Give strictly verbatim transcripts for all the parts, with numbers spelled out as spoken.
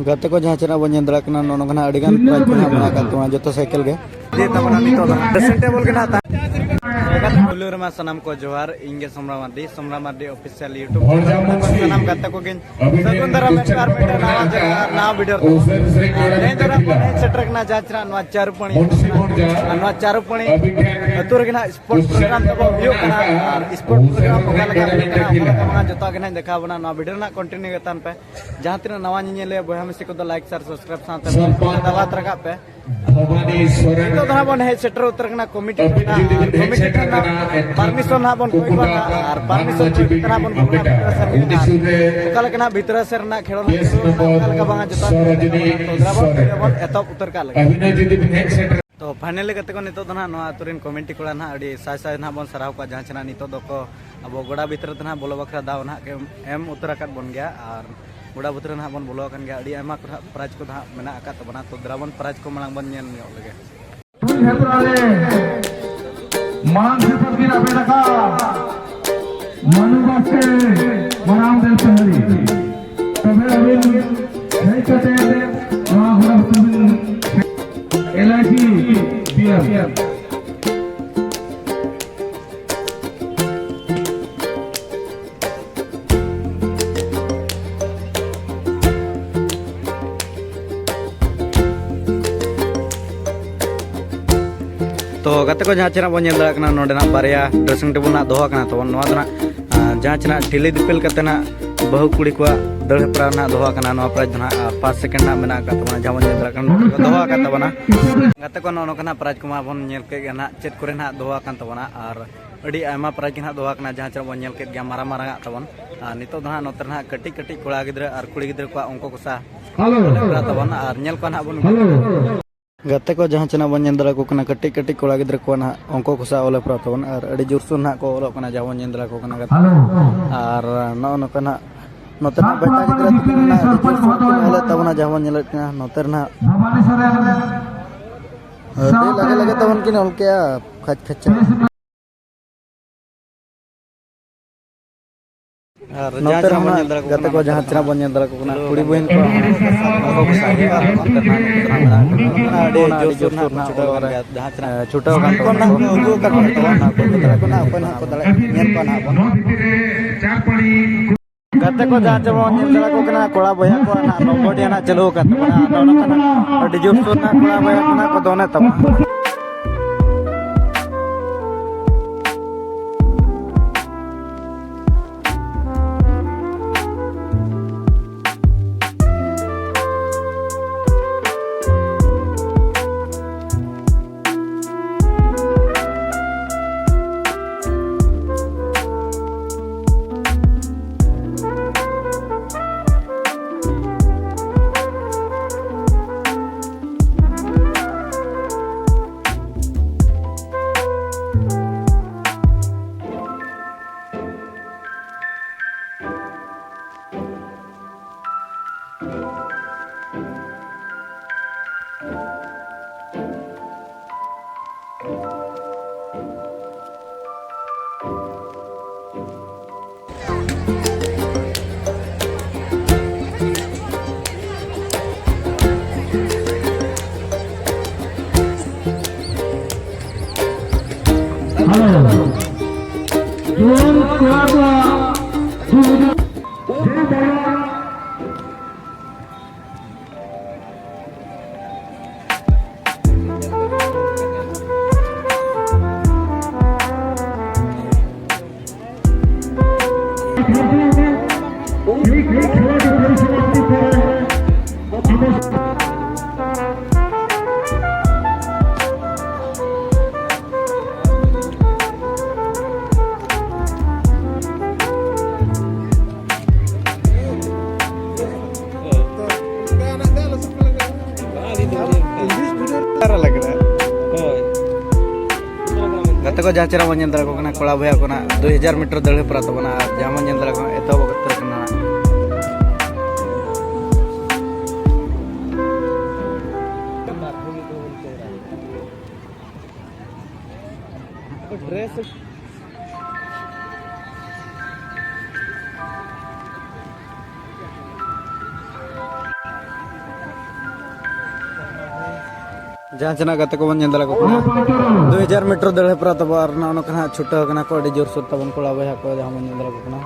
ᱜᱟᱛᱮ ᱠᱚ, ᱡᱟᱦᱟᱸ ᱪᱮᱱᱟᱜ ᱵᱚᱱ ᱧᱮᱞ ᱫᱟᱲᱮᱭᱟᱜ ᱠᱟᱱᱟ, ᱱᱚᱜᱼᱚ ᱱᱚᱝᱠᱟ ᱱᱟᱜ ᱟᱹᱰᱤ ᱜᱟᱱ ᱯᱨᱟᱭᱤᱡᱽ ᱠᱚ ᱱᱟᱦᱟᱜ ᱢᱮᱱᱟᱜ ᱟᱠᱟᱫ ᱛᱟᱵᱚᱱᱟ ᱡᱚᱛᱚ ᱥᱟᱭᱠᱮᱞ ᱜᱮ᱾ ᱤᱫᱤᱭᱮᱫ ᱛᱟᱵᱚᱱᱟ ᱱᱤᱛᱚᱜ ᱫᱚ ᱱᱟᱦᱟᱜ ᱰᱨᱮᱥᱤᱝ ᱴᱮᱵᱚᱞ ᱜᱮ ᱱᱟᱦᱟᱜ ᱛᱟᱦᱮᱸ᱾ ᱯᱩᱭᱞᱩ ᱨᱮᱢᱟ ᱥᱟᱱᱟᱢ ᱠᱚ ᱡᱚᱦᱟᱨ, ᱤᱧ ᱜᱮ Somra Mardi, Somra Mardi official YouTube channel ᱨᱮ ᱥᱟᱱᱟᱢ ᱜᱟᱛᱮ ᱠᱚᱜᱮᱧ ᱥᱟᱹᱜᱩᱱ ᱫᱟᱨᱟᱢᱮᱫ ᱠᱚᱣᱟ ᱟᱨ ᱢᱤᱫᱴᱮᱱ ᱱᱟᱣᱟ ᱡᱟᱭᱜᱟ ᱟᱨ ᱱᱟᱣᱟ ᱵᱷᱤᱰᱤᱭᱳ ᱨᱮ᱾ ᱛᱮᱦᱮᱧ ᱫᱚ ᱱᱟᱦᱟᱜ ᱵᱚᱱ ᱦᱮᱡ ᱥᱮᱴᱮᱨ ᱠᱟᱱᱟ ᱡᱟᱦᱟᱸ ᱪᱮᱱᱟᱜ ᱱᱚᱣᱟ ᱪᱟᱨᱩᱯᱟᱹᱲᱤ, ᱟᱨ ᱱᱚᱣᱟ ᱪᱟᱨᱩᱯᱟᱹᱲᱤ ᱟᱹᱛᱩ ᱨᱮᱜᱮ ᱱᱟᱦᱟᱜ ᱥᱯᱳᱨᱴᱥ ᱯᱨᱳᱜᱨᱟᱢ ᱛᱟᱵᱚ ᱦᱩᱭᱩᱜ ᱠᱟᱱᱟ᱾ ᱟᱨ ᱥᱯᱳᱨᱴᱥ ᱯᱨᱳᱜᱨᱟᱢ ᱚᱠᱟ ᱞᱮᱠᱟ ᱦᱩᱭᱩᱜ ᱠᱟᱱᱟ, ᱚᱱᱟ ᱠᱚ ᱢᱟ ᱡᱚᱛᱚᱣᱟᱜ ᱜᱮ ᱱᱟᱦᱟᱜ ᱤᱧ ᱫᱮᱠᱷᱟᱣ ᱵᱚᱱᱟ᱾ ᱱᱚᱣᱟ ᱵᱷᱤᱰᱤᱭᱳ ᱨᱮᱱᱟᱜ ᱠᱚᱱᱴᱤᱱᱤᱭᱩ ᱜᱮ ᱛᱟᱦᱮᱱ ᱯᱮ᱾ ᱡᱟᱦᱟᱸ ᱛᱤᱱᱟᱹᱜ ᱱᱟᱣᱟ ᱧᱮᱧᱮᱞᱤᱭᱟᱹ ᱵᱚᱭᱦᱟ ᱢᱤᱥᱤ ᱠᱚᱫᱚ ᱞᱟᱭᱤᱠ, ᱥᱮᱭᱟᱨ, ᱥᱟᱵᱥᱠᱨᱟᱭᱤᱵ ᱥᱟᱶᱛᱮ ᱫᱟᱵᱟᱣ ᱛᱟᱨᱟ ᱠᱟᱜ ᱯᱮ᱾ ᱱᱤᱛᱚᱜ ᱫᱚ ᱱᱟᱦᱟᱜ ᱵᱚᱱ ᱦᱮᱡ ᱥᱮᱴᱮᱨ ᱩᱛᱟᱹᱨ ᱠᱟᱱᱟ ᱠᱚᱢᱤᱴᱤ ᱴᱷᱮᱱ, ᱟᱨ ᱠᱚᱢᱤᱴᱤ ᱴᱷᱮᱱ ᱱᱟᱦᱟᱜ ᱯᱟᱨᱢᱤᱥᱚᱱ ᱱᱟᱦᱟᱜ ᱵᱚᱱ ᱠᱚᱭ ᱠᱚᱣᱟ ᱱᱟᱦᱟᱜ, ᱟᱨ ᱯᱟᱨᱢᱤᱥᱚᱱ ᱠᱚᱭ ᱠᱟᱛᱮ ᱱᱟᱦᱟᱜ ᱵᱚᱱ ᱵᱚᱞᱚᱱᱟ ᱵᱷᱤᱛᱨᱤ ᱥᱮᱱ ᱜᱮ ᱱᱟᱦᱟᱜ᱾ ᱚᱠᱟ ᱞᱮᱠᱟ ᱱᱟᱦᱟᱜ ᱵᱷᱤᱛᱨᱤ ᱥᱮᱱ ᱨᱮᱱᱟᱜ ᱠᱷᱮᱞᱳᱰ ᱦᱩᱭᱩᱜᱼᱟ, ᱚᱠᱟ ᱞᱮᱠᱟ ᱵᱟᱝᱟ ᱡᱚᱛᱚ ᱱᱤᱛᱚᱜ ᱫᱚ ᱱᱟᱦᱟᱜ ᱵᱚᱱ ᱮᱛᱚᱦᱚᱵ ᱩᱛᱟᱹᱨ ᱠᱟᱜ ᱞᱮᱜᱮ᱾ ᱛᱚ ᱯᱷᱟᱭᱱᱟᱞᱤ ᱜᱟᱛᱮ ᱠᱚ, ᱱᱤᱛᱚᱜ ᱫᱚ ᱱᱟᱦᱟᱜ ᱱᱚᱣᱟ ᱟᱹᱛᱩ ᱨᱮᱱ ᱠᱚᱢᱤᱴᱤ ᱠᱚᱲᱟ ᱱᱟᱦᱟᱜ ᱟᱹᱰᱤ ᱥᱟᱭ ᱥᱟᱭ ᱱᱟᱦᱟᱜ ᱵᱚᱱ ᱥᱟᱨᱦᱟᱣ ᱠᱚᱣᱟ, ᱡᱟᱦᱟᱸ ᱪᱮᱱᱟᱜ ᱱᱤᱛᱚᱜ ᱫᱚᱠᱚ ᱟᱵᱚ ᱜᱚᱰᱟ ᱵᱷᱤᱛᱨᱤ ᱛᱮ ᱱᱟᱦᱟᱜ ᱵᱚᱞᱚ ᱵᱟᱠᱷᱨᱟ ᱫᱟᱣ ᱱᱟᱦᱟᱜ ᱠᱚ ᱮᱢ ᱩᱛᱟᱹᱨ ᱟᱠᱟᱫ ᱵᱚᱱ ᱜᱮᱭᱟ᱾ ᱟᱨ ᱜᱚᱰᱟ ᱵᱷᱤᱛᱨᱤ ᱱᱟᱦᱟᱜ ᱵᱚᱱ ᱵᱚᱞᱚ ᱟᱠᱟᱱ ᱜᱮᱭᱟ, ᱟᱹᱰᱤ ᱟᱭᱢᱟ ᱠᱚ ᱱᱟᱦᱟᱜ ᱯᱨᱟᱭᱤᱡᱽ ᱠᱚ ᱱᱟᱦᱟᱜ ᱢᱮᱱᱟᱜ ᱟᱠᱟᱫ ᱛᱟᱵᱚᱱᱟ᱾ ᱛᱚ ᱫᱮᱞᱟ ᱵᱚᱱ ᱯᱨᱟᱭᱤᱡᱽ ᱠᱚ ᱢᱟᱲᱟᱝ ᱵᱚᱱ ᱧᱮᱞ ᱧᱚᱜ ᱞᱮᱜᱮ᱾ ᱦᱮᱯᱨᱟᱣ ᱨᱮ ᱢᱟᱲᱟᱝ ᱥᱮᱫ ᱠᱤᱱ ᱟᱵᱮᱱ ᱟᱠᱟᱫ ᱢᱟᱱᱩ ᱵᱟᱥᱠᱮ, ᱢᱟᱨᱟᱝ ᱵᱮᱞᱯᱟᱦᱟᱲᱤ᱾ ᱛᱚᱵᱮ ᱟᱹᱵᱤᱱ ᱦᱮᱡ ᱠᱟᱛᱮ ᱱᱚᱣᱟ ᱜᱚᱰᱟ ᱵᱷᱤᱛᱨᱤ ᱵᱤᱱ ᱮᱞ ᱟᱭ ᱥᱤ ᱵᱤᱭᱟᱨ᱾ ᱛᱚ ᱜᱟᱛᱮ ᱠᱚ, ᱡᱟᱦᱟᱸ ᱪᱮᱱᱟᱜ ᱵᱚᱱ ᱧᱮᱞ ᱫᱟᱲᱮᱭᱟᱜ ᱠᱟᱱᱟ, ᱱᱚᱰᱮ ᱱᱟᱜ ᱵᱟᱨᱭᱟ ᱰᱨᱮᱥᱤᱝ ᱴᱮᱵᱚᱞ ᱱᱟᱜ ᱫᱚᱦᱚ ᱟᱠᱟᱱᱟ ᱛᱟᱵᱚᱱ᱾ ᱱᱚᱣᱟ ᱫᱚ ᱱᱟᱜ, ᱟᱸ, ᱡᱟᱦᱟᱸ ᱪᱮᱱᱟᱜ ᱴᱷᱤᱞᱤ ᱫᱤᱯᱤᱞ ᱠᱟᱛᱮ ᱱᱟᱜ ᱵᱟᱹᱦᱩ ᱠᱩᱲᱤ ᱠᱚᱣᱟᱜ ᱫᱟᱹᱲ ᱦᱮᱯᱨᱟᱣ ᱱᱟᱜ ᱫᱚᱦᱚ ᱟᱠᱟᱱᱟ᱾ ᱱᱚᱣᱟ ᱯᱨᱟᱭᱤᱡᱽ ᱫᱚ ᱱᱟᱜ, ᱟᱨ ᱯᱷᱟᱥᱴ ᱥᱮᱠᱮᱱᱰ ᱱᱟᱜ ᱢᱮᱱᱟᱜ ᱟᱠᱟᱫ ᱛᱟᱵᱚᱱᱟ, ᱡᱟᱦᱟᱸ ᱵᱚᱱ ᱧᱮᱞ ᱫᱟᱲᱮᱭᱟᱜ ᱠᱟᱱᱟ, ᱱᱚᱰᱮ ᱠᱚ ᱫᱚᱦᱚ ᱟᱠᱟᱫ ᱛᱟᱵᱚᱱᱟ᱾ ᱜᱟᱛᱮ ᱠᱚ, ᱱᱚᱜᱼᱚ ᱱᱚᱝᱠᱟ ᱱᱟᱜ ᱯᱨᱟᱭᱤᱡᱽ ᱠᱚᱢᱟ ᱵᱚᱱ ᱧᱮᱞ ᱠᱮᱫ ᱜᱮ ᱱᱟᱜ, ᱪᱮᱫ ᱠᱚᱨᱮ ᱱᱟᱜ ᱫᱚᱦᱚ ᱟᱠᱟᱱ ᱛᱟᱵᱚᱱᱟ, ᱟᱨ ᱟᱹᱰᱤ ᱟᱭᱢᱟ ᱯᱨᱟᱭᱤᱡᱽ ᱜᱮ ᱱᱟᱜ ᱫᱚᱦᱚ ᱟᱠᱟᱱᱟ, ᱡᱟᱦᱟᱸ ᱪᱮᱱᱟᱜ ᱵᱚᱱ ᱧᱮᱞ ᱠᱮᱫ ᱜᱮᱭᱟ, ᱢᱟᱨᱟᱝ ᱢᱟᱨᱟᱝ ᱟᱜ ᱛᱟᱵᱚᱱ᱾ ᱟᱨ ᱱᱤᱛᱚᱜ ᱫᱚ ᱱᱟᱜ ᱱᱚᱛᱮ ᱨᱮ ᱱᱟᱜ ᱠᱟᱹᱴᱤᱡ ᱠᱟᱹᱴᱤᱡ ᱠᱚᱲᱟ ᱜᱤᱫᱽᱨᱟᱹ ᱟᱨ ᱠᱩᱲᱤ ᱜᱤᱫᱽᱨᱟᱹ ᱠᱚᱣᱟᱜ ᱚᱝᱠᱚ ᱠᱚᱥᱟ ᱦᱮᱯᱨᱟᱣ ᱛᱟᱵᱚᱱ, ᱟᱨ ᱧᱮᱞ ᱠᱚᱣᱟ ᱱᱟᱜ ᱵᱚᱱ᱾ ᱜᱟᱛᱮ ᱠᱚ, ᱡᱟᱦᱟᱸ ᱪᱮᱱᱟᱜ ᱵᱚᱱ ᱧᱮᱞ ᱫᱟᱲᱮ ᱟᱠᱚ ᱠᱟᱱᱟ, ᱠᱟᱹᱴᱤᱡ ᱠᱟᱹᱴᱤᱡ ᱠᱚᱲᱟ ᱜᱤᱫᱽᱨᱟᱹ ᱠᱚᱣᱟᱜ ᱱᱟᱜ ᱚᱝᱠᱚ ᱠᱚᱥᱟ ᱚᱞ ᱦᱮᱯᱨᱟᱣ ᱛᱟᱵᱚᱱ, ᱟᱨ ᱟᱹᱰᱤ ᱡᱳᱨᱥᱳᱨ ᱱᱟᱜ ᱠᱚ ᱚᱞᱚᱜ ᱠᱟᱱᱟ, ᱡᱟᱦᱟᱸ ᱵᱚᱱ ᱧᱮᱞ ᱫᱟᱲᱮ ᱟᱠᱚ ᱠᱟᱱᱟ ᱜᱟᱛᱮ᱾ ᱟᱨ ᱱᱚᱜᱼᱚ ᱱᱚᱝᱠᱟ ᱱᱟᱜ ᱱᱚᱛᱮ ᱱᱟᱜ ᱵᱮᱴᱟ ᱜᱤᱫᱽᱨᱟᱹ ᱛᱟᱹᱠᱤᱱ ᱱᱟᱜ ᱟᱹᱰᱤ ᱡᱳᱨᱥᱳᱨ ᱠᱤᱱ ᱚᱞᱮᱫ ᱛᱟᱵᱚᱱᱟ, ᱡᱟᱦᱟᱸ ᱵᱚᱱ ᱧᱮᱞᱮᱫ ᱠᱟᱱᱟ ᱱᱚᱛᱮ ᱨᱮ ᱱᱟᱜ ᱟᱹᱰᱤ ᱞᱟᱜᱮ ᱞᱟᱜᱮ ᱛᱟᱵᱚᱱ ᱠᱤᱱ ᱚᱞ ᱠᱮᱜᱼᱟ, ᱠᱷᱟᱪ ᱠᱷᱟᱪᱟ᱾ ᱟᱨ ᱱᱚᱛᱮ ᱡᱟᱦᱟᱸ ᱨᱮᱦᱚᱸ ᱪᱮᱦᱨᱟ ᱵᱚᱱ ᱱᱟᱜ ᱧᱮᱞ ᱫᱟᱲᱮᱭᱟᱠᱚ ᱜᱟᱛᱮ ᱠᱟᱱᱟ, ᱠᱚ ᱱᱚᱛᱮ ᱡᱟᱦᱟᱸ ᱨᱮᱦᱚᱸ ᱪᱮᱦᱨᱟ ᱵᱚᱱ ᱧᱮᱞ ᱫᱟᱲᱮᱭᱟᱠᱚ ᱠᱟᱱᱟ, ᱠᱩᱲᱤ ᱵᱚᱭᱤᱱ ᱠᱚ ᱚᱱᱟ ᱟᱹᱰᱤ ᱡᱳᱨᱥᱳᱨ ᱱᱟᱜ ᱠᱚ ᱪᱷᱩᱴᱟᱹᱣ ᱟᱠᱟᱱ ᱜᱮᱭᱟ᱾ ᱡᱟᱦᱟᱸ ᱪᱮᱦᱨᱟ ᱪᱷᱩᱴᱟᱹᱣ ᱟᱠᱟᱱ ᱛᱟᱵᱚᱱᱟ ᱠᱚ᱾ ᱚᱱᱟ ᱠᱚ ᱫᱟᱲᱮᱭᱟᱜ ᱠᱟᱱᱟ, ᱚᱠᱚᱭ ᱱᱟᱜ ᱠᱚ ᱫᱟᱲᱮᱭᱟᱜ, ᱧᱮᱞ ᱠᱚᱣᱟ ᱱᱟᱜ ᱵᱚᱱ᱾ ᱜᱟᱛᱮ ᱠᱚ ᱡᱟᱦᱟᱸ ᱪᱮᱦᱨᱟ ᱵᱚᱱ ᱧᱮᱞ ᱫᱟᱲᱮᱭᱟᱠᱚ ᱠᱟᱱᱟ, ᱠᱚᱲᱟ ᱵᱚᱭᱦᱟ ᱠᱚ ᱱᱟᱜ ᱱᱚᱢᱵᱚᱨ ᱰᱤ ᱱᱟᱜ ᱪᱟᱹᱞᱩ ᱟᱠᱟᱱ ᱛᱟᱵᱚᱱᱟ᱾ ᱟᱫᱚ ᱚᱱᱟ ᱠᱷᱟᱱ ᱟᱹᱰᱤ ᱡᱳᱨᱥᱳᱨ ᱱᱟᱜ ᱠᱚᱲᱟ ᱵᱚᱭᱦᱟ ᱠᱚ ᱱᱟᱜ ᱠᱚ ᱫᱚᱱᱮᱫ ᱛᱟᱵᱚᱱᱟ᱾ ᱦᱮᱞᱳ᱾ ᱡᱩᱣᱟᱹᱱ ᱠᱚᱲᱟ ᱠᱚᱣᱟᱜ ᱥᱩᱵᱤᱫᱷᱟ᱾ ᱜᱟᱛᱮ ᱠᱚ, ᱡᱟᱦᱟᱸ ᱪᱮᱦᱨᱟ ᱵᱚᱱ ᱧᱮᱞ ᱫᱟᱲᱮᱭᱟᱠᱚ ᱠᱟᱱᱟ, ᱠᱚᱲᱟ ᱵᱚᱭᱦᱟ ᱠᱚ ᱱᱟᱜ ᱫᱩᱭ ᱦᱟᱡᱟᱨ ᱢᱤᱴᱟᱨ ᱫᱟᱹᱲ ᱦᱮᱯᱨᱟᱣ ᱛᱟᱵᱚᱱᱟ, ᱟᱨ ᱡᱟᱦᱟᱸ ᱵᱚᱱ ᱧᱮᱞ ᱫᱟᱲᱮᱭᱟᱠᱚ ᱠᱟᱱᱟ, ᱮᱛᱚᱦᱚᱵ ᱩᱛᱟᱹᱨ ᱠᱟᱱᱟ ᱱᱟᱜ᱾ ᱰᱨᱮᱥ ᱡᱟᱦᱟᱸ ᱪᱮᱱᱟᱜ ᱜᱟᱛᱮ ᱠᱚᱵᱚᱱ ᱧᱮᱞ ᱫᱟᱲᱮ ᱠᱚ ᱠᱟᱱᱟ, ᱫᱩᱭ ᱦᱟᱡᱟᱨ ᱢᱤᱴᱟᱨ ᱫᱟᱹᱲ ᱦᱮᱯᱨᱟᱣ ᱛᱟᱵᱚ, ᱟᱨ ᱱᱚᱜᱼᱚ ᱱᱚᱝᱠᱟ ᱦᱟᱸᱜ ᱪᱷᱩᱴᱟᱹᱣ ᱠᱟᱱᱟ ᱠᱚ ᱟᱹᱰᱤ ᱡᱳᱨᱥᱳᱨ ᱛᱟᱵᱚᱱ ᱠᱚᱲᱟ ᱵᱚᱭᱦᱟ ᱠᱚ, ᱡᱟᱦᱟᱸ ᱵᱚᱱ ᱧᱮᱞ ᱫᱟᱲᱮ ᱠᱚ ᱠᱟᱱᱟ᱾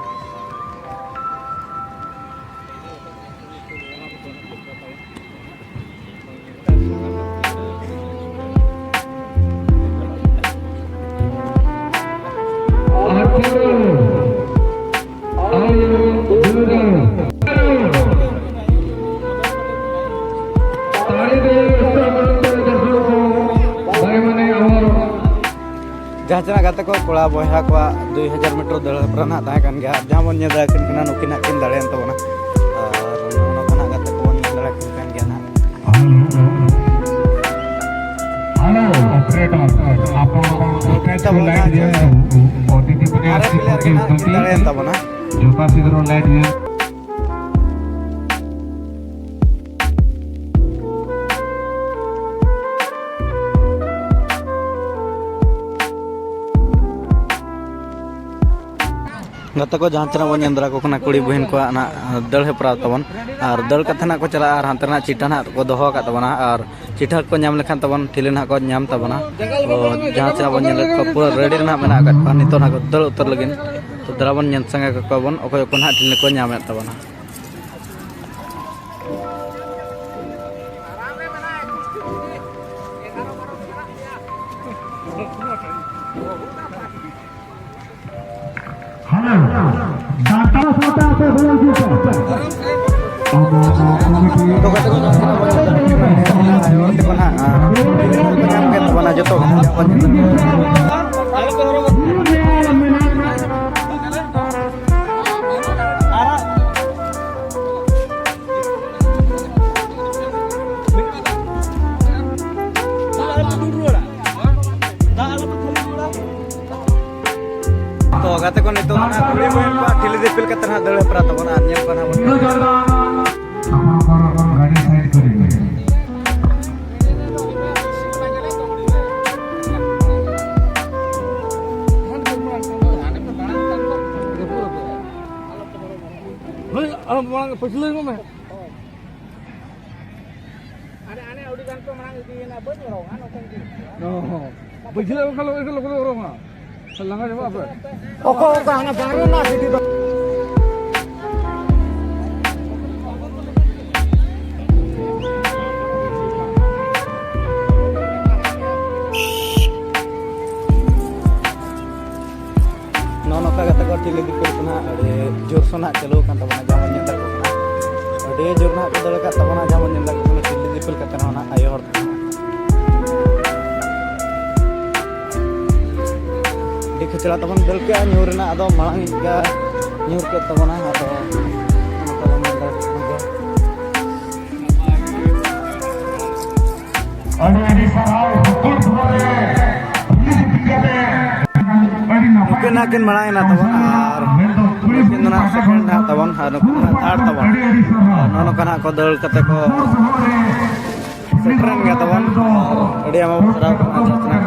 ᱡᱟᱦᱟᱸ ᱪᱮᱱᱟᱜ ᱜᱟᱛᱮ ᱠᱚ, ᱠᱚᱲᱟ ᱵᱚᱭᱦᱟ ᱠᱚᱣᱟᱜ ᱫᱩᱭ ᱦᱟᱡᱟᱨ ᱢᱤᱴᱟᱨ ᱫᱟᱹᱲ ᱦᱮᱯᱨᱟᱣ ᱱᱟᱦᱟᱜ ᱛᱟᱦᱮᱸ ᱠᱟᱱ ᱜᱮᱭᱟ, ᱟᱨ ᱡᱟᱦᱟᱸ ᱵᱚᱱ ᱧᱮᱞ ᱫᱟᱲᱮᱭᱟᱜ ᱠᱟᱱᱟ, ᱱᱩᱠᱤᱱ ᱦᱟᱸᱜ ᱠᱤᱱ ᱫᱟᱲᱮᱭᱮᱱ ᱛᱟᱵᱚᱱᱟ᱾ ᱟᱨ ᱱᱚᱜᱼᱚ ᱱᱚᱝᱠᱟ ᱱᱟᱦᱟᱜ ᱜᱟᱛᱮ ᱠᱚᱵᱚᱱ ᱧᱮᱞ ᱫᱟᱲᱮᱭᱟᱜ ᱠᱟᱱ ᱜᱮᱭᱟ ᱱᱟᱦᱟᱜ᱾ Hello, operator, ଆପଣ ଷ୍ଟ୍ରେଚ ଲାଇଟ୍ ଦିଅନ୍ତୁ। ଅତିଥିମାନେ ଆରେ ଆସିକି ପ୍ଲେୟାର ପହଞ୍ଚି ନାହକ ଅଛନ୍ତି। କିନ୍ତା ରେନ୍ ତାବନା। ଯଥାଶୀଘ୍ର ଲାଇଟ୍ ଦିଅନ୍ତୁ। ᱜᱟᱛᱮ ᱠᱚ, ᱡᱟᱦᱟᱸ ᱛᱤᱱᱟᱹᱜ ᱵᱚᱱ ᱧᱮᱞ ᱫᱟᱲᱮ ᱠᱚ ᱠᱟᱱᱟ, ᱠᱩᱲᱤ ᱵᱚᱦᱤᱱ ᱠᱚᱣᱟᱜ ᱱᱟᱜ ᱫᱟᱹᱲ ᱦᱮᱯᱨᱟᱣ ᱛᱟᱵᱚᱱ᱾ ᱟᱨ ᱫᱟᱹᱲ ᱠᱟᱛᱮ ᱱᱟᱜ ᱠᱚ ᱪᱟᱞᱟᱜᱼᱟ, ᱟᱨ ᱦᱟᱱᱛᱮ ᱱᱟᱜ ᱪᱤᱴᱟ ᱱᱟᱜ ᱠᱚ ᱫᱚᱦᱚ ᱟᱠᱟᱫ ᱛᱟᱵᱚᱱᱟ᱾ ᱟᱨ ᱪᱤᱴᱟ ᱠᱚ ᱧᱟᱢ ᱞᱮᱠᱷᱟᱱ ᱛᱟᱵᱚᱱ ᱴᱷᱤᱞᱤ ᱱᱟᱜ ᱠᱚ ᱧᱟᱢ ᱛᱟᱵᱚᱱᱟ᱾ ᱛᱚ ᱡᱟᱦᱟᱸ ᱛᱤᱱᱟᱹᱜ ᱵᱚᱱ ᱧᱮᱞᱮᱫ ᱠᱚᱣᱟ, ᱯᱩᱨᱟᱹ ᱨᱮᱰᱤ ᱨᱮ ᱱᱟᱜ ᱢᱮᱱᱟᱜ ᱟᱠᱟᱫ ᱠᱚᱣᱟ᱾ ᱱᱤᱛᱚᱜ ᱱᱟᱜ ᱠᱚ ᱫᱟᱹᱲ ᱩᱛᱟᱹᱨ ᱞᱟᱹᱜᱤᱫ᱾ ᱛᱚ ᱫᱮᱞᱟ ᱵᱚᱱ ᱧᱮᱞ ᱥᱟᱸᱜᱮ ᱠᱟᱠᱚᱣᱟ ᱵᱚᱱ, ᱚᱠᱚᱭ ᱚᱠᱚᱭ ᱱᱟᱜ ᱴᱷᱤᱞᱤ ᱠᱚ ᱧᱟᱢᱮᱫ ᱛᱟᱵᱚᱱᱟ᱾ ᱦᱮᱞᱳ, ᱰᱟᱠᱛᱟᱨ ᱥᱟᱶᱛᱮ ᱟᱯᱮ ᱦᱚᱲ ᱦᱤᱡᱩᱜ ᱯᱮ᱾ ᱟᱵᱚ ᱠᱚᱢᱤᱴᱤ ᱛᱚ ᱜᱟᱛᱮ ᱠᱚ, ᱧᱟᱢ ᱠᱮᱫ ᱛᱟᱵᱚᱱᱟ ᱡᱚᱛᱚ᱾ ᱛᱚ ᱜᱟᱛᱮ ᱠᱚ, ᱱᱤᱛᱚᱜ ᱫᱚ ᱱᱟᱦᱟᱜ ᱠᱩᱲᱤ ᱵᱚᱭᱤᱱ ᱠᱚᱣᱟᱜ ᱴᱷᱤᱞᱤ ᱫᱤᱯᱤᱞ ᱠᱟᱛᱮ ᱱᱟᱦᱟᱜ ᱫᱟᱹᱲ ᱦᱮᱯᱨᱟᱣ ᱛᱟᱵᱚᱱᱟ, ᱟᱨ ᱧᱮᱞ ᱠᱚᱣᱟ ᱱᱟᱦᱟᱜ ᱵᱚᱱ᱾ ଆପଣଙ୍କର ଗାଡ଼ି ସାଇଡ୍ କରିବେ। ᱦᱳᱭ, ᱟᱢ ᱢᱟᱲᱟᱝ ᱯᱟᱹᱪᱷᱞᱟᱹ ᱧᱚᱜ ᱢᱮ᱾ ᱦᱟᱱᱮ ᱟᱹᱰᱤ ᱜᱟᱱ ᱠᱚ ᱢᱟᱲᱟᱝ ᱤᱫᱤᱭᱮᱱᱟ, ᱵᱟᱹᱧ ᱚᱨᱚᱝᱟ ᱱᱚᱛᱮᱧ ᱫᱩᱲᱩᱵ ᱠᱚᱜᱼᱟ᱾ ᱚ, ᱵᱟᱹᱡᱷᱞᱟᱹ ᱚᱱᱠᱟ ᱞᱚ-, ᱞᱚ-, ᱞᱚ-, ᱚᱨᱚᱝᱟ᱾ ᱞᱟᱸᱜᱟ ᱪᱟᱵᱟᱜ ᱟᱯᱮ᱾ ᱚᱠᱚᱭ ᱚᱠᱟ ᱦᱟᱱᱟ ᱵᱟᱨᱚ ᱨᱮᱱᱟᱜ ᱥᱤᱴᱤ ᱫᱚ᱾ ᱱᱚᱜᱼᱚ ᱱᱚᱝᱠᱟ ᱠᱟᱛᱮ ᱠᱚ ᱴᱤᱞᱤ ᱫᱤᱯᱤᱞ ᱠᱚ ᱱᱟᱦᱟᱜ ᱟᱹᱰᱤ ᱡᱳᱨ ᱥᱳᱨ ᱱᱟᱦᱟᱜ ᱪᱟᱹᱞᱩ ᱟᱠᱟᱱ ᱛᱟᱵᱚᱱᱟ, ᱡᱟᱦᱟᱸ ᱵᱚᱱ ᱧᱮᱞ ᱫᱟᱲᱮᱭᱟᱜ ᱠᱟᱱᱟ᱾ ᱟᱹᱰᱤ ᱡᱳᱨ ᱱᱟᱦᱟᱜ ᱠᱚ ᱫᱟᱹᱲ ᱟᱠᱟᱫ ᱛᱟᱵᱚᱱᱟ, ᱡᱟᱦᱟᱸ ᱵᱚᱱ ᱧᱮᱞ ᱫᱟᱲᱮᱭᱟᱜ ᱠᱟᱱᱟ, ᱴᱤᱞᱤ ᱫᱤᱯᱤᱞ ᱠᱟᱛᱮ ᱱᱚᱜᱼᱚ ᱱᱟᱦᱟᱜ ᱟᱭᱳ ᱦᱚᱲ ᱠᱚ᱾ ᱟᱹᱰᱤ ᱠᱷᱟᱹᱪᱞᱟ ᱛᱟᱵᱚᱱ ᱫᱟᱹᱲ ᱠᱮᱜᱼᱟ, ᱧᱩᱨ ᱨᱮᱱᱟᱜ ᱟᱫᱚ ᱢᱟᱲᱟᱝ ᱜᱮ ᱧᱩᱨ ᱠᱮᱫ ᱛᱟᱵᱚᱱᱟ, ᱟᱫᱚ ᱱᱚᱝᱠᱟ ᱵᱚᱱ ᱧᱮᱞ ᱫᱟᱲᱮᱭᱟᱜ ᱠᱟᱱ ᱜᱮᱭᱟ᱾ ᱟᱹᱰᱤ ᱟᱹᱰᱤ ᱥᱟᱨᱦᱟᱣ, ᱦᱩᱠᱩᱲ ᱫᱩᱣᱟᱨ ᱨᱮ ᱨᱤᱞᱤᱡᱽ ᱤᱫᱤ ᱠᱟᱛᱮ ᱟᱹᱰᱤ ᱱᱟᱯᱟᱭ ᱱᱩᱠᱤᱱ ᱱᱟᱜ ᱠᱤᱱ ᱢᱟᱲᱟᱝ ᱮᱱᱟ ᱛᱟᱵᱚᱱ, ᱟᱨ ᱢᱮᱱᱫᱚ ᱠᱩᱲᱤ ᱱᱩᱠᱤᱱ ᱫᱚ ᱠᱩᱲᱤ ᱱᱟᱜ ᱯᱟᱦᱴᱟ ᱥᱮᱠᱮᱱᱰ ᱠᱷᱚᱱ ᱱᱟᱜ ᱛᱟᱵᱚᱱ, ᱟᱨ ᱱᱩᱠᱤᱱ ᱫᱚ ᱱᱟᱜ ᱛᱷᱟᱨᱰ ᱛᱟᱵᱚᱱ᱾ ᱟᱹᱰᱤ ᱟᱹᱰᱤ ᱥᱟᱨᱦᱟᱣ᱾ ᱱᱚᱜᱼᱚ ᱱᱚᱝᱠᱟ ᱱᱟᱜ ᱠᱚ ᱫᱟᱹᱲ ᱠᱟᱛᱮ ᱠᱚ ᱦᱩᱠᱩᱲ ᱫᱩᱣᱟᱨ ᱨᱮ ᱥᱮᱴᱮᱨᱮᱱ ᱜᱮᱭᱟ ᱛᱟᱵᱚᱱ, ᱟᱨ ᱟᱹᱰᱤ ᱟᱭᱢᱟ ᱵᱚᱱ ᱥᱟᱨᱦᱟᱣ ᱠᱚᱣᱟ ᱡᱟᱦᱟᱸ ᱛᱤᱱᱟᱹᱜ᱾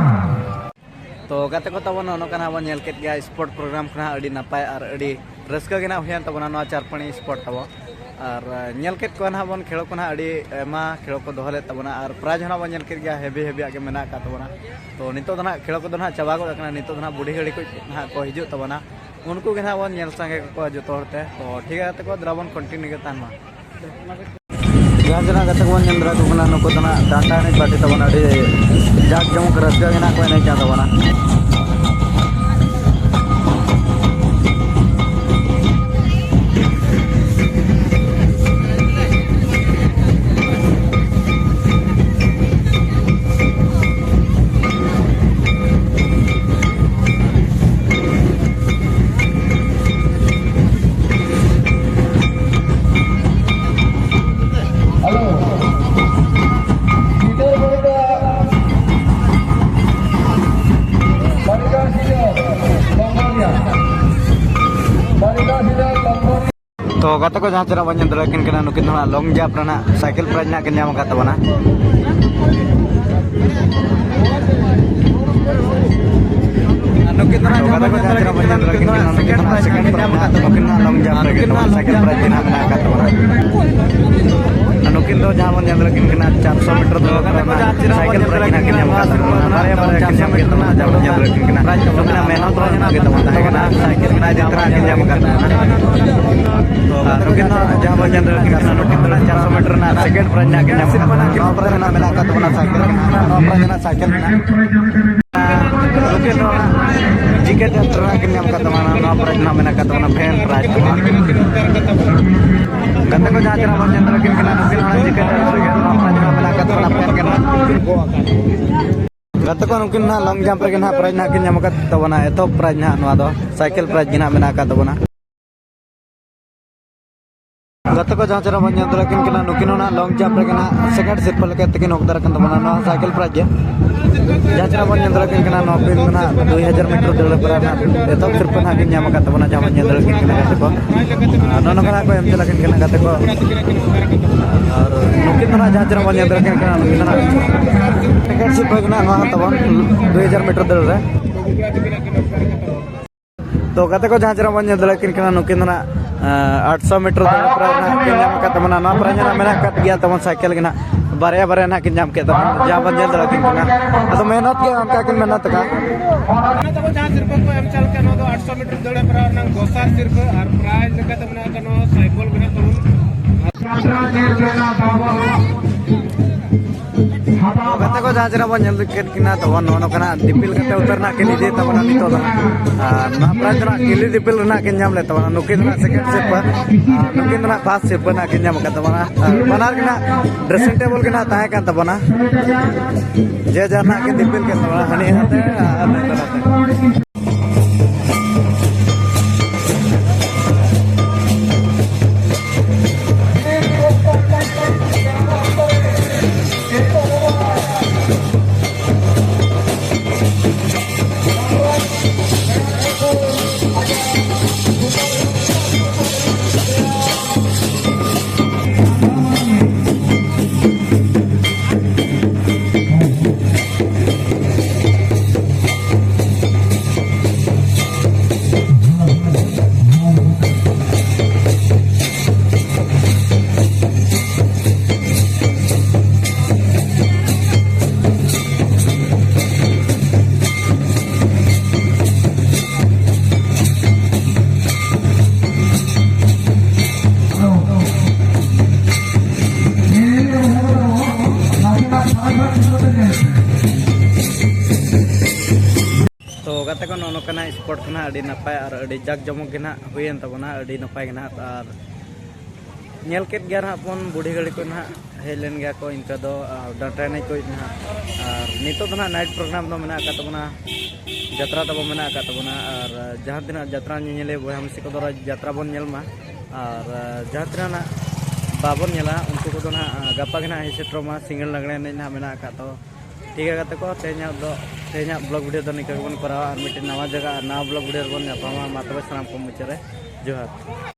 ᱛᱚ ᱜᱟᱛᱮ ᱠᱚ ᱛᱟᱵᱚᱱ, ᱱᱚᱜᱼᱚ ᱱᱚᱝᱠᱟ ᱱᱟᱜ ᱵᱚᱱ ᱧᱮᱞ ᱠᱮᱫ ᱜᱮᱭᱟ ᱥᱯᱳᱨᱴ ᱯᱨᱳᱜᱨᱟᱢ ᱠᱷᱚᱱᱟᱜ ᱟᱹᱰᱤ ᱱᱟᱯᱟᱭ ᱟᱨ ᱟᱹᱰᱤ ᱨᱟᱹᱥᱠᱟᱹ ᱜᱮ ᱱᱟᱜ ᱦᱩᱭᱮᱱ ᱛᱟᱵᱚᱱᱟ ᱱᱚᱣᱟ ᱪᱟᱨᱯᱟᱹᱲᱤ ᱥᱯᱳᱨᱴ ᱛᱟᱵᱚ᱾ ᱟᱨ, ᱟᱸ, ᱧᱮᱞ ᱠᱮᱫ ᱠᱚᱣᱟ ᱱᱟᱦᱟᱜ ᱵᱚᱱ ᱠᱷᱮᱞᱳ ᱠᱚ ᱱᱟᱦᱟᱜ ᱟᱹᱰᱤ ᱟᱭᱢᱟ ᱠᱷᱮᱞᱳ ᱠᱚ ᱫᱚᱦᱚ ᱞᱮᱫ ᱛᱟᱵᱚᱱᱟ, ᱟᱨ ᱯᱨᱟᱭᱤᱡᱽ ᱦᱚᱸ ᱱᱟᱦᱟᱜ ᱵᱚᱱ ᱧᱮᱞ ᱠᱮᱫ ᱜᱮᱭᱟ, ᱦᱮᱵᱤ ᱦᱮᱵᱤᱭᱟᱜ ᱜᱮ ᱢᱮᱱᱟᱜ ᱟᱠᱟᱫ ᱛᱟᱵᱚᱱᱟ᱾ ᱛᱚ ᱱᱤᱛᱚᱜ ᱫᱚ ᱱᱟᱦᱟᱜ ᱠᱷᱮᱞᱳ ᱠᱚᱫᱚ ᱱᱟᱦᱟᱜ ᱪᱟᱵᱟ ᱜᱚᱫ ᱟᱠᱟᱱᱟ, ᱱᱤᱛᱚᱜ ᱫᱚ ᱱᱟᱦᱟᱜ ᱵᱩᱰᱷᱤ ᱜᱟᱹᱲᱤ ᱠᱚ ᱱᱟᱦᱟᱜ ᱠᱚ ᱦᱤᱡᱩᱜ ᱛᱟᱵᱚᱱᱟ, ᱩᱱᱠᱩ ᱜᱮ ᱱᱟᱦᱟᱜ ᱵᱚᱱ ᱧᱮᱞ ᱥᱟᱸᱜᱮ ᱠᱚᱣᱟ ᱡᱚᱛᱚ ᱦᱚᱲ ᱛᱮ᱾ ᱛᱚ ᱴᱷᱤᱠ ᱜᱮᱭᱟ ᱜᱟᱛᱮ ᱠᱚ, ᱫᱮᱞᱟ ᱵᱚᱱ ᱠᱚᱱᱴᱤᱱᱤᱭᱩ ᱜᱮ ᱛᱟᱦᱮᱱ ᱢᱟ᱾ ᱡᱟᱦᱟᱸ ᱛᱤᱱᱟᱹᱜ ᱜᱟᱛᱮ ᱠᱚᱵᱚᱱ ᱧᱮᱞ ᱫᱟᱲᱮ ᱟᱠᱚ ᱠᱟᱱᱟ, ᱱᱩᱠᱩ ᱫᱚ ᱱᱟᱜ ᱰᱟᱱᱴᱟ ᱮᱱᱮᱡ ᱯᱟᱨᱴᱤ ᱛᱟᱵᱚᱱ, ᱟᱹᱰᱤ ᱡᱟᱠ ᱡᱚᱢᱚᱠ ᱨᱟᱹᱥᱠᱟᱹ ᱜᱮ ᱱᱟᱜ ᱠᱚ ᱮᱱᱮᱡ ᱠᱟᱱ ᱛᱟᱵᱚᱱᱟ᱾ ᱦᱮᱞᱳ᱾ ᱥᱤᱫᱟᱹ ᱵᱟᱹᱨᱤᱰᱟ, ᱵᱟᱹᱨᱤᱰᱟ ᱥᱤᱫᱟᱹ, ᱞᱚᱝᱜᱚᱨᱤᱭᱟ᱾ ᱵᱟᱹᱨᱤᱰᱟ ᱥᱤᱫᱟᱹ, ᱞᱚᱝᱜᱚᱨᱤᱭᱟ᱾ ᱛᱚ ᱜᱟᱛᱮ ᱠᱚ, ᱡᱟᱦᱟᱸ ᱪᱮᱦᱨᱟ ᱵᱚᱱ ᱧᱮᱞ ᱫᱟᱲᱮᱭᱟᱜ ᱠᱤᱱ ᱠᱟᱱᱟ, ᱱᱩᱠᱤᱱ ᱫᱚ ᱦᱟᱸᱜ ᱞᱚᱝ ᱡᱟᱢᱯ ᱨᱮᱱᱟᱜ ᱥᱟᱭᱠᱮᱞ ᱯᱨᱟᱭᱤᱡᱽ ᱱᱟᱜ ᱠᱤᱱ ᱧᱟᱢ ᱟᱠᱟᱫ ᱛᱟᱵᱚᱱᱟ᱾ ᱟᱨ ᱱᱩᱠᱤᱱ ᱫᱚ ᱦᱟᱸᱜ ᱛᱚ ᱡᱟᱦᱟᱸ ᱜᱟᱛᱮ ᱵᱚᱱ ᱠᱚ, ᱧᱮᱞ ᱡᱟᱦᱟᱸ ᱫᱟᱲᱮᱭᱟᱜ ᱪᱮᱦᱨᱟ ᱠᱤᱱ ᱵᱚᱱ ᱠᱟᱱᱟ, ᱧᱮᱞ ᱱᱩᱠᱤᱱ ᱫᱚ ᱫᱟᱲᱮᱭᱟᱜ ᱦᱟᱸᱜ ᱠᱤᱱ ᱥᱮᱠᱮᱱᱰ ᱠᱟᱱᱟ, ᱯᱨᱟᱭᱤᱡᱽ ᱱᱟᱜ ᱠᱤᱱ ᱧᱟᱢ ᱟᱠᱟᱫ ᱛᱟᱵᱚᱱᱟ᱾ ᱱᱩᱠᱤᱱ ᱫᱚ ᱦᱟᱸᱜ ᱞᱚᱝ ᱡᱟᱢᱯ ᱨᱮᱜᱮ ᱱᱟᱜ ᱥᱮᱠᱮᱱᱰ ᱯᱨᱟᱭᱤᱡᱽ ᱱᱟᱜ ᱢᱮᱱᱟᱜ ᱟᱠᱟᱫ ᱛᱟᱵᱚᱱᱟ᱾ ᱱᱩᱠᱤᱱ ᱫᱚ ᱡᱟᱦᱟᱸ ᱵᱚᱱ ᱧᱮᱞ ᱫᱟᱲᱮᱭᱟᱠᱤᱱ ᱠᱟᱱᱟ, ᱪᱟᱨᱥᱚ ᱢᱤᱴᱟᱨ ᱫᱚ ᱥᱟᱭᱠᱮᱞ ᱯᱨᱟᱭᱤᱡᱽ ᱠᱤᱱ ᱦᱟᱸᱜ ᱠᱤᱱ ᱧᱟᱢ ᱟᱠᱟᱫ ᱛᱟᱵᱚᱱᱟ᱾ ᱵᱟᱨᱭᱟ ᱵᱟᱨᱭᱟ ᱠᱤᱱ ᱧᱟᱢ ᱠᱮᱫ ᱛᱟᱵᱚᱱᱟ, ᱡᱟᱦᱟᱸ ᱵᱚᱱ ᱧᱮᱞ ᱫᱟᱲᱮᱭᱟᱠᱤᱱ ᱠᱟᱱᱟ᱾ ᱱᱩᱠᱤᱱᱟᱜ ᱢᱮᱦᱱᱚᱛ ᱫᱚ ᱚᱱᱟ ᱜᱮ ᱛᱟᱵᱚᱱ ᱛᱟᱦᱮᱸ ᱠᱟᱱᱟ, ᱥᱟᱭᱠᱮᱞ ᱠᱤᱱ ᱟᱭ ᱫᱤᱱ ᱛᱚᱨᱟ ᱠᱤᱱ ᱧᱟᱢ ᱟᱠᱟᱫ ᱛᱟᱦᱮᱱᱟ᱾ ᱟᱨ ᱱᱩᱠᱤᱱ ᱫᱚ ᱡᱟᱦᱟᱸ ᱵᱚᱱ ᱧᱮᱞ ᱫᱟᱲᱮᱭᱟᱠᱤᱱ ᱠᱟᱱᱟ, ᱱᱩᱠᱤᱱ ᱫᱚ ᱪᱟᱨᱥᱚ ᱢᱤᱴᱟᱨ ᱨᱮᱱᱟᱜ ᱥᱮᱠᱮᱱᱰ ᱯᱨᱟᱭᱤᱡᱽ ᱦᱟᱸᱜ ᱠᱤᱱ ᱧᱟᱢ ᱟᱠᱟᱫ ᱛᱟᱵᱚᱱᱟ᱾ ᱱᱚᱣᱟ ᱯᱨᱟᱭᱤᱡᱽ ᱨᱮᱱᱟᱜ ᱢᱮᱱᱟᱜ ᱟᱠᱟᱫ ᱛᱟᱵᱚᱱᱟ ᱥᱟᱭᱠᱮᱞ ᱨᱮᱱᱟᱜ, ᱱᱚᱣᱟ ᱯᱨᱟᱭᱤᱡᱽ ᱨᱮᱱᱟᱜ ᱥᱟᱭᱠᱮᱞ ᱨᱮᱱᱟᱜ᱾ ᱱᱩᱠᱤᱱ ᱫᱚ ᱡᱤᱠᱮ ᱴᱨᱮᱱ ᱨᱮᱱᱟᱜ ᱠᱤᱱ ᱧᱟᱢ ᱟᱠᱟᱫ ᱛᱟᱵᱚᱱᱟ, ᱱᱚᱣᱟ ᱯᱨᱟᱭᱤᱡᱽ ᱨᱮᱱᱟᱜ ᱢᱮᱱᱟᱜ ᱟᱠᱟᱫ ᱛᱟᱵᱚᱱᱟ ᱯᱷᱮᱱ ᱯᱨᱟᱭᱤᱡᱽ ᱛᱟᱵᱚᱱᱟ᱾ ᱜᱟᱛᱮ ᱠᱚ ᱡᱟᱦᱟᱸ ᱪᱮᱦᱨᱟ ᱵᱚᱱ ᱧᱮᱞ ᱫᱟᱲᱮᱭᱟᱠᱤᱱ ᱠᱟᱱᱟ, ᱱᱩᱠᱤᱱ ᱦᱚᱸ ᱡᱤᱠᱮ ᱴᱨᱮᱱ ᱨᱮᱜᱮ ᱱᱚᱣᱟ ᱯᱨᱟᱭᱤᱡᱽ ᱨᱮᱱᱟᱜ ᱢᱮᱱᱟᱜ ᱟᱠᱟᱫ ᱛᱟᱵᱚᱱᱟ ᱯᱷᱮᱱ ᱜᱮ ᱱᱟᱦᱟᱜ᱾ ᱜᱟᱛᱮ ᱠᱚ ᱱᱩᱠᱤᱱ ᱱᱟᱦᱟᱜ ᱞᱚᱝ ᱡᱟᱢᱯ ᱨᱮᱜᱮ ᱱᱟᱦᱟᱜ ᱯᱨᱟᱭᱤᱡᱽ ᱱᱟᱦᱟᱜ ᱠᱤᱱ ᱧᱟᱢ ᱟᱠᱟᱫ ᱛᱟᱵᱚᱱᱟ, ᱮᱛᱚᱦᱚᱵ ᱯᱨᱟᱭᱤᱡᱽ ᱱᱟᱦᱟᱜ ᱱᱚᱣᱟ ᱫᱚ ᱥᱟᱭᱠᱮᱞ ᱯᱨᱟᱭᱤᱡᱽ ᱜᱮ ᱱᱟᱦᱟᱜ ᱢᱮᱱᱟᱜ ᱟᱠᱟᱫ ᱛᱟᱵᱚᱱᱟ᱾ ᱜᱟᱛᱮ ᱠᱚ ᱡᱟᱦᱟᱸ ᱪᱮᱦᱨᱟ ᱵᱚᱱ ᱧᱮᱞ ᱫᱟᱲᱮᱭᱟᱠᱤᱱ ᱠᱟᱱᱟ, ᱱᱩᱠᱤᱱ ᱦᱚᱸ ᱱᱟᱦᱟᱜ ᱞᱚᱝ ᱡᱟᱢᱯ ᱨᱮᱜᱮ ᱱᱟᱦᱟᱜ ᱥᱮᱠᱮᱱᱰ ᱥᱤᱨᱯᱟᱹ ᱞᱮᱠᱟ ᱛᱮᱠᱤᱱ ᱦᱚᱠᱫᱟᱨ ᱟᱠᱟᱱ ᱛᱟᱵᱚᱱᱟ ᱱᱚᱣᱟ ᱥᱟᱭᱠᱮᱞ ᱯᱨᱟᱭᱤᱡᱽ ᱜᱮ᱾ ᱡᱟᱦᱟᱸ ᱪᱮᱦᱨᱟ ᱵᱚᱱ ᱧᱮᱞ ᱫᱟᱲᱮᱭᱟᱠᱤᱱ ᱠᱟᱱᱟ, ᱱᱚᱣᱟ ᱯᱤᱱ ᱫᱚ ᱱᱟᱦᱟᱜ ᱫᱩᱭ ᱦᱟᱡᱟᱨ ᱢᱤᱴᱟᱨ ᱫᱟᱹᱲ ᱯᱟᱨᱟ ᱨᱮᱱᱟᱜ ᱮᱛᱚᱦᱚᱵ ᱥᱤᱨᱯᱟᱹ ᱱᱟᱦᱟᱜ ᱠᱤᱱ ᱧᱟᱢ ᱟᱠᱟᱫ ᱛᱟᱵᱚᱱᱟ, ᱡᱟᱦᱟᱸ ᱵᱚᱱ ᱧᱮᱞ ᱫᱟᱲᱮᱭᱟᱠᱤᱱ ᱠᱟᱱᱟ ᱜᱟᱛᱮ ᱠᱚ᱾ ᱟᱨ ᱱᱚᱜᱼᱚ ᱱᱚᱝᱠᱟ ᱱᱟᱦᱟᱜ ᱠᱚ ᱮᱢ ᱪᱟᱞᱟᱠᱤᱱ ᱠᱟᱱᱟ ᱜᱟᱛᱮ ᱠᱚ᱾ ᱟᱨ ᱱᱩᱠᱤᱱ ᱫᱚ ᱱᱟᱦᱟᱜ ᱡᱟᱦᱟᱸ ᱪᱮᱦᱨᱟ ᱵᱚᱱ ᱧᱮᱞ ᱫᱟᱲᱮᱭᱟᱠᱤᱱ ᱠᱟᱱᱟ, ᱱᱩᱠᱤᱱ ᱫᱚ ᱱᱟᱦᱟᱜ ᱥᱮᱠᱮᱱᱰ ᱥᱤᱨᱯᱟᱹ ᱜᱮ ᱱᱟᱦᱟᱜ ᱱᱚᱣᱟ ᱦᱚᱸ ᱛᱟᱵᱚᱱ ᱫᱩᱭ ᱦᱟᱡᱟᱨ ᱢᱤᱴᱟᱨ ᱫᱟᱹᱲ ᱨᱮ᱾ ᱛᱚ ᱜᱟᱛᱮ ᱠᱚ, ᱡᱟᱦᱟᱸ ᱪᱮᱦᱨᱟ ᱵᱚᱱ ᱧᱮᱞ ᱫᱟᱲᱮᱭᱟᱠᱤᱱ ᱠᱟᱱᱟ, ᱱᱩᱠᱤᱱ ᱫᱚ ᱱᱟᱜ, ᱟᱴᱥᱚ ᱢᱤᱴᱟᱨ ᱫᱟᱹᱲ ᱯᱨᱟᱭᱤᱡᱽ ᱱᱟᱜ ᱠᱤᱱ ᱧᱟᱢ ᱟᱠᱟᱫ ᱛᱟᱵᱚᱱᱟ᱾ ᱱᱚᱣᱟ ᱯᱨᱟᱭᱤᱡᱽ ᱱᱟᱜ ᱢᱮᱱᱟᱜ ᱟᱠᱟᱫ ᱜᱮᱭᱟ ᱛᱟᱵᱚᱱ ᱥᱟᱭᱠᱮᱞ ᱜᱮ ᱱᱟᱜ, ᱵᱟᱨᱭᱟ ᱵᱟᱨᱭᱟ ᱱᱟᱜ ᱠᱤᱱ ᱧᱟᱢ ᱠᱮᱫ ᱛᱟᱵᱚᱱᱟ, ᱡᱟᱦᱟᱸ ᱵᱚᱱ ᱧᱮᱞ ᱫᱟᱲᱮᱭᱟᱠᱤᱱ ᱠᱟᱱᱟ᱾ ᱟᱫᱚ ᱢᱮᱦᱱᱚᱛ ᱜᱮ ᱚᱱᱠᱟ ᱠᱤᱱ ᱢᱮᱦᱱᱚᱛ ᱟᱠᱟᱫ᱾ ᱚᱱᱟ ᱛᱟᱵᱚᱱ ᱡᱟᱦᱟᱸ ᱥᱤᱨᱯᱟᱹ ᱠᱚ ᱮᱢ ᱪᱟᱞ ᱠᱟᱱᱟ, ᱱᱚᱣᱟ ᱫᱚ ᱟᱴᱥᱚ ᱢᱤᱴᱟᱨ ᱫᱟᱹᱲ ᱦᱮᱯᱨᱟᱣ ᱨᱮᱱᱟᱜ ᱫᱚᱥᱟᱨ ᱥᱤᱨᱯᱟᱹ ᱟᱨ ᱯᱨᱟᱭᱤᱡᱽ ᱞᱮᱠᱟᱛᱮ ᱢᱮᱱᱟᱜ ᱟᱠᱟᱫ ᱱᱚᱣᱟ ᱥᱟᱭᱠᱮᱞ ᱜᱮ ᱱᱟᱜ ᱛᱟᱵᱚᱱ᱾ ᱜᱟᱛᱮ ᱠᱚ, ᱡᱟᱦᱟᱸ ᱪᱮᱦᱨᱟ ᱵᱚᱱ ᱧᱮᱞ ᱠᱮᱫ ᱠᱤᱱᱟ ᱛᱟᱵᱚᱱ, ᱱᱚᱜᱼᱚ ᱱᱚᱝᱠᱟᱱᱟᱜ ᱫᱤᱯᱤᱞ ᱠᱟᱛᱮ ᱩᱛᱟᱹᱨ ᱨᱮᱱᱟᱜ ᱠᱤᱱ ᱤᱫᱤᱭᱮᱫ ᱛᱟᱵᱚᱱᱟ ᱱᱤᱛᱚᱜ ᱫᱚ᱾ ᱟᱨ ᱱᱚᱣᱟ ᱯᱨᱟᱭᱤᱡᱽ ᱫᱚ ᱱᱟᱜ ᱠᱤᱞᱤ ᱫᱤᱯᱤᱞ ᱨᱮᱱᱟᱜ ᱠᱤᱱ ᱧᱟᱢ ᱞᱮᱫ ᱛᱟᱵᱚᱱᱟ᱾ ᱱᱩᱠᱤᱱ ᱫᱚ ᱱᱟᱜ ᱥᱮᱠᱮᱱᱰ ᱥᱤᱨᱯᱟᱹ, ᱟᱨ ᱱᱩᱠᱤᱱ ᱫᱚ ᱱᱟᱜ ᱯᱷᱟᱥᱴ ᱥᱤᱨᱯᱟᱹ ᱱᱟᱜ ᱠᱤᱱ ᱧᱟᱢ ᱟᱠᱟᱫ ᱛᱟᱵᱚᱱᱟ᱾ ᱟᱨ ᱵᱟᱱᱟᱨ ᱜᱮ ᱱᱟᱜ ᱰᱨᱮᱥᱤᱝ ᱴᱮᱵᱚᱞ ᱜᱮ ᱱᱟᱜ ᱛᱟᱦᱮᱸ ᱠᱟᱱ ᱛᱟᱵᱚᱱᱟ, ᱡᱮ ᱡᱟᱦᱟᱸ ᱱᱟᱜ ᱠᱤᱱ ᱫᱤᱯᱤᱞ ᱠᱮᱫ ᱛᱟᱵᱚᱱᱟ, ᱦᱟᱹᱱᱤ ᱦᱟᱱᱛᱮ ᱟᱨ ᱱᱩᱭ ᱫᱚ ᱱᱟᱛᱮ᱾ ᱛᱟᱠᱚ ᱱᱚᱜᱼᱚ ᱱᱚᱝᱠᱟᱱᱟᱜ ᱥᱯᱚᱴ ᱠᱚ ᱱᱟᱦᱟᱜ ᱟᱹᱰᱤ ᱱᱟᱯᱟᱭ ᱟᱨ ᱟᱹᱰᱤ ᱡᱟᱠ ᱡᱚᱢᱚᱠ ᱜᱮ ᱱᱟᱦᱟᱜ ᱦᱩᱭᱮᱱ ᱛᱟᱵᱚᱱᱟ, ᱟᱹᱰᱤ ᱱᱟᱯᱟᱭ ᱜᱮ ᱱᱟᱦᱟᱜ᱾ ᱟᱨ ᱧᱮᱞ ᱠᱮᱫ ᱜᱮᱭᱟ ᱱᱟᱦᱟᱜ ᱵᱚᱱ, ᱵᱩᱰᱷᱤ ᱜᱟᱹᱲᱤ ᱠᱚ ᱱᱟᱦᱟᱜ ᱦᱮᱡ ᱞᱮᱱ ᱜᱮᱭᱟ ᱠᱚ ᱤᱱᱠᱟᱹ ᱫᱚ, ᱟᱨ ᱰᱟᱱᱴᱟ ᱮᱱᱮᱡ ᱠᱚ ᱱᱟᱦᱟᱜ᱾ ᱟᱨ ᱱᱤᱛᱚᱜ ᱫᱚ ᱱᱟᱦᱟᱜ ᱱᱟᱭᱤᱴ ᱯᱨᱳᱜᱨᱟᱢ ᱫᱚ ᱢᱮᱱᱟᱜ ᱟᱠᱟᱫ ᱛᱟᱵᱚᱱᱟ, ᱡᱟᱛᱨᱟ ᱛᱟᱵᱚᱱ ᱢᱮᱱᱟᱜ ᱟᱠᱟᱫ ᱛᱟᱵᱚᱱᱟ᱾ ᱟᱨ ᱡᱟᱦᱟᱸ ᱛᱤᱱᱟᱹᱜ ᱡᱟᱛᱨᱟ ᱧᱮᱧᱮᱞᱤᱭᱟᱹ ᱵᱚᱭᱦᱟ ᱢᱤᱥᱤ ᱠᱚ ᱫᱚ ᱡᱟᱛᱨᱟ ᱵᱚᱱ ᱧᱮᱞ ᱢᱟ, ᱟᱨ ᱡᱟᱦᱟᱸ ᱛᱤᱱᱟᱹᱜ ᱱᱟᱦᱟᱜ ᱵᱟᱵᱚᱱ ᱧᱮᱞᱟ ᱩᱱᱠᱩ ᱠᱚᱫᱚ ᱱᱟᱦᱟᱜ ᱜᱟᱯᱟ ᱜᱮ ᱱᱟᱦᱟᱜ ᱦᱮᱡ ᱥᱮᱴᱮᱨᱚᱜ ᱢᱟ, ᱥᱤᱸᱜᱟᱹᱲ ᱞᱟᱜᱽᱬᱮ ᱮᱱᱮᱡ ᱱᱟᱦᱟᱜ ᱢᱮᱱᱟᱜ ᱟᱠᱟᱫ᱾ ᱛᱚ ᱴᱷᱤᱠ ᱜᱮᱭᱟ ᱜᱟᱛᱮ ᱠᱚ, ᱛᱮᱦᱮᱧᱟᱜ ᱫᱚ, ᱛᱮᱦᱮᱧᱟᱜ ᱵᱞᱚᱜ ᱵᱷᱤᱰᱤᱭᱳ ᱫᱚ ᱱᱤᱝᱠᱟᱹ ᱜᱮᱵᱚᱱ ᱠᱚᱨᱟᱣᱟ᱾ ᱟᱨ ᱢᱤᱫᱴᱮᱱ ᱱᱟᱣᱟ ᱡᱟᱭᱜᱟ ᱟᱨ ᱱᱟᱣᱟ ᱵᱞᱚᱜ ᱵᱷᱤᱰᱤᱭᱳ ᱨᱮᱵᱚᱱ ᱧᱟᱯᱟᱢᱟ᱾ ᱢᱟ ᱛᱚᱵᱮ ᱥᱟᱱᱟᱢ ᱠᱚ ᱢᱩᱪᱟᱹᱫ ᱨᱮ ᱡᱚᱦᱟᱨ᱾